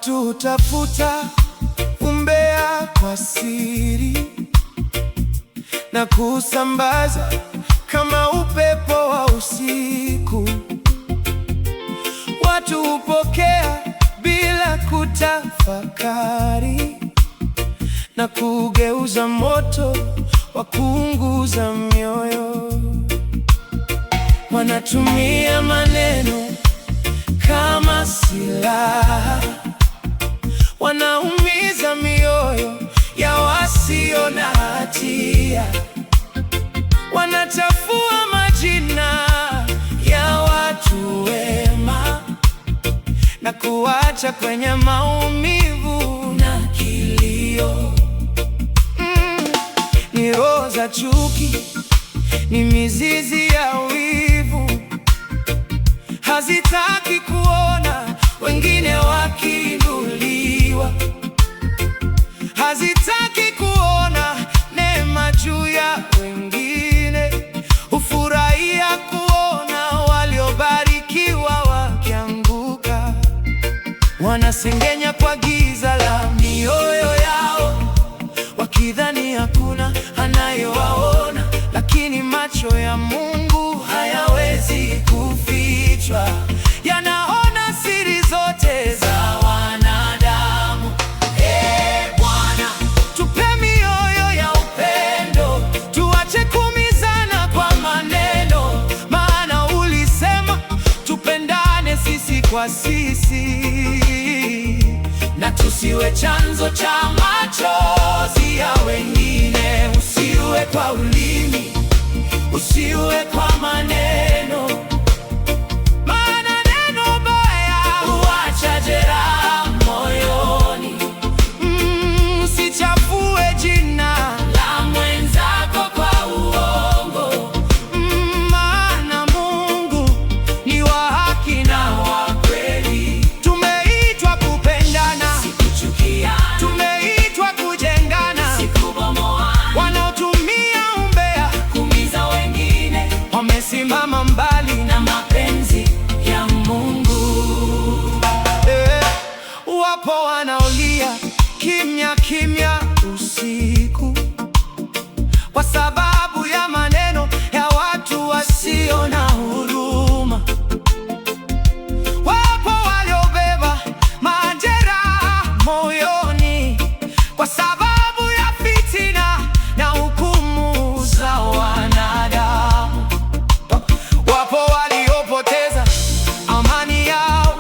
Watu hutafuta umbea kwa siri na kusambaza kama upepo wa usiku. Watu hupokea bila kutafakari na kugeuza moto wa kuunguza mioyo. Wanatumia maneno kama silaha, wanaumiza mioyo ya wasio na hatia, wanachafua majina ya watu wema na kuacha kwenye maumivu na kilio. Ni roho za chuki, ni mizizi ya wivu, hazitaki kuona wengine wakiinuliwa, hazitaki kuona neema juu ya wengine, hufurahia kuona waliobarikiwa wakianguka. Wanasengenya kwa giza la mioyo yao, wakidhani hakuna anayewaona, lakini macho ya Mungu hayawezi kufichwa, yanaona siri zote za wanadamu. Ee Bwana, tupe mioyo ya upendo, tuache kuumizana kwa maneno, maana ulisema tupendane sisi kwa sisi, na tusiwe chanzo cha machozi ya wengine. Usiue kwa ulimi, usiue kwa maneno, maana neno baya huacha jeraha moyoni. Usichafue jina la mwenzako kwa uongo. Maana Mungu ni wa haki na wa kweli. Tumeitwa kupendana, Si kuchukiana, tumeitwa kujengana. Si kubomoana, Wanaotumia umbea kuumiza wengine wamesimama mbali na mapenzi ya Mungu. Wapo wanaolia kimya kimya usiku kwa sababu ya maneno ya watu wasio na huruma. Wapo waliobeba majeraha moyoni kwa sababu ya fitina na hukumu za wanadamu. Wapo waliopoteza amani yao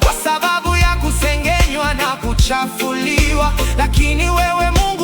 kwa sababu ya kusengenywa na kuchafuliwa, lakini wewe Mungu